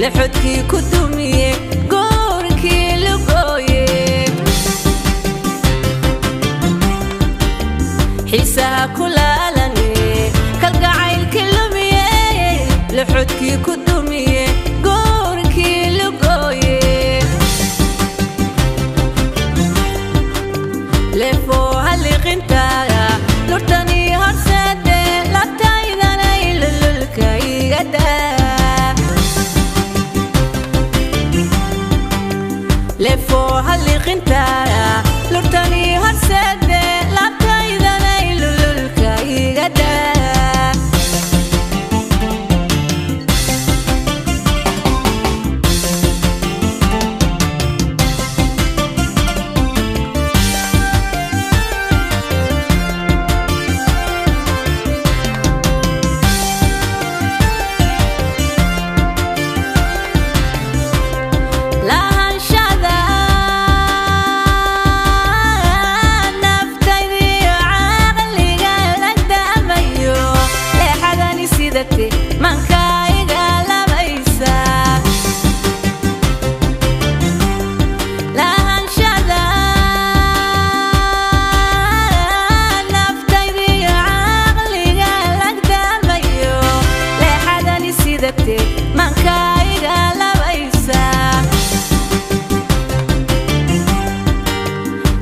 Lixodkii ku dumiye, goorkii lugooye. Xiisaha ku laalane, kalgacaylkii lumiye. Lixodkii ku dumiye, goorkii lugooye. Leefoo halliqinta lurtanii horseede, labtaydana ilululka igada. Leefoo halliqinta lurtanii horseede, labtaydana ilululka igada. Lahaanshaada naftaydiyo caqliga la daamayo, leexadani sidate manka iga labaysa. Lahaanshaada naftaydiyo caqliga la daamayo, leexadani sidate manka iga labaysa.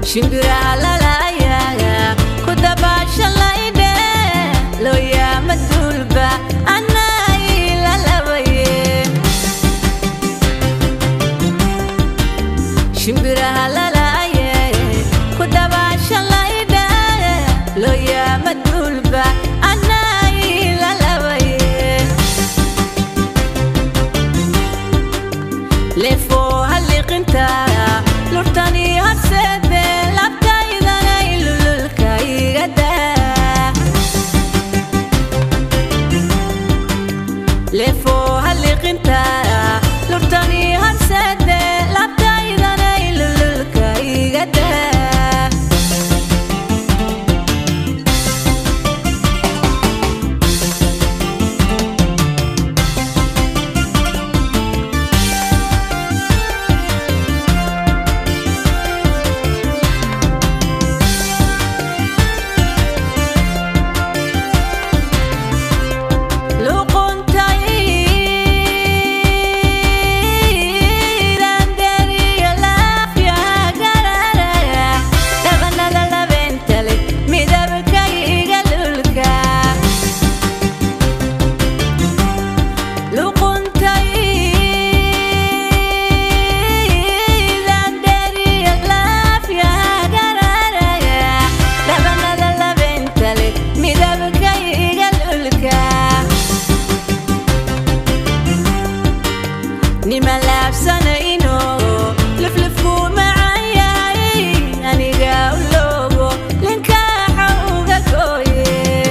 Shimbiraha lalayaga ku dabaasha laydhe, looyaama duulba anaa ila labaye. Shimbiraha lalaye ku dabaasha laydhe, looyaama duulba anaa ila labaye. Leefoo halliqinta lurtanii horseede, labtaydana ilululka igada. Leefoo halliqinta lurtanii horseede, labtaydana ilululka igada. Luquntaydan deriyo laafyaha gararaya, dhabanada labeentale midabka iga lulka. Luquntaydan deriyo laafyaha gararaya, dhabanada labeentale midabka iga lulka. Nima laabsanayno luflufkuu macan yahay, aniga u loogo linkaaxa uga gooye.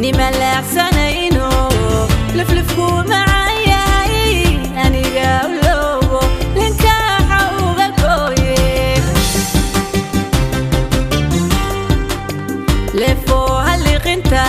Nima laabsanayno luflufkuu macan yahay, aniga u loogo linkaaxa uga gooye. Leefoo halliqinta